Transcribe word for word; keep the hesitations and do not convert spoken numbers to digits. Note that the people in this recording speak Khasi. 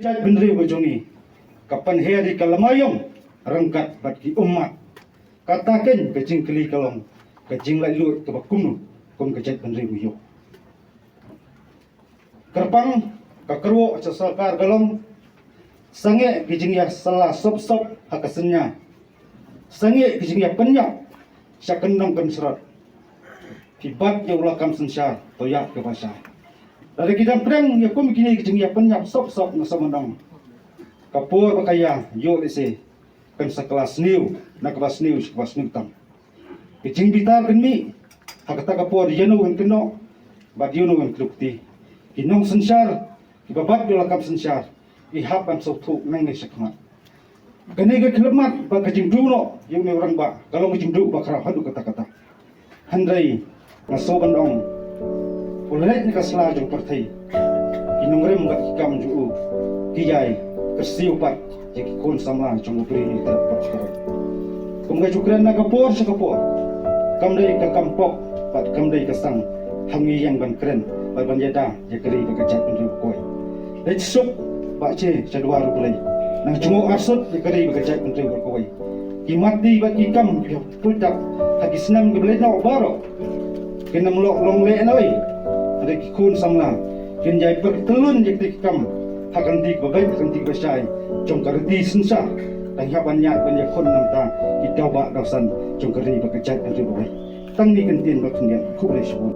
Jaitbynriew ka jong ngi ka pynher ïa ka lama ïong ryngkat bad ki ummat. Kata keiñ ka jingkylli ka long ka jinglaitluid kaba kumno kum ka jaitbynriew ngi ïoh. Kyrpang ka kyrwoh sha sorkar ka long sangeh ki jingïasylla sop sop ha ka synñia. Sangeh ki jingïapynïap sha kyndong kynshrot. Phi bat ïa u lakam synshar to ïap kaba shai. Lada ki dang pdiang ïa kum kine ki jingïapynïap sop sop na Sohmyndong, ka por ba ka ïa ïoh lehse kan sa kylla sniew, na kaba sniew sha kaba sniew tam. Ki jingbitar kan mih ha kata ka por, ïano kan kynnoh bad ïano kan kynnoh kti. Ki nongsynshar kiba bat ïa u lakam synshar ki hap ban sngewthuh nangne shakhmat. Kane ka khyllipmat bad ka jingduh noh ïa une u rangbah ka long ka jingduh ba khraw haduh katta katta. Hynrei nga sngewbha ban ong, u la leit na ka sla jong pyrthei, ki nongrim bad ki kam jong u ki ïai kyrsiew pat ïa ki khun samla jong u briew ngi trep bad kawei. Kum ka ju kren na ka por sha ka por, kam dei ka kam pop bad kam dei ka sang ha ngi ïeng ban kren bad ban ïada ïa ka ri bad ka jaitbynriew kawei. Leit suk bad sha duwar U Blei, nang jngoh arsut ïa ka ri bad ka jaitbynriew kawei. Ki matti bad ki kam ki pyrthei ha ki snem kiba la ïaid noh baroh kin ym long leh nawei. Hynrei ki khun samla kin ïai pyrkhat ïa ki kam ha ka lynti kaba beit, ha ka lynti kaba shai jong ka riti synshar. Tang hap ban ïaid ban ïakhun namar ki daw bah daw san jong ka ri bad ka jaitbynriew kawei. Tang kine ki kyntien ba khyndiat, khublei shibun.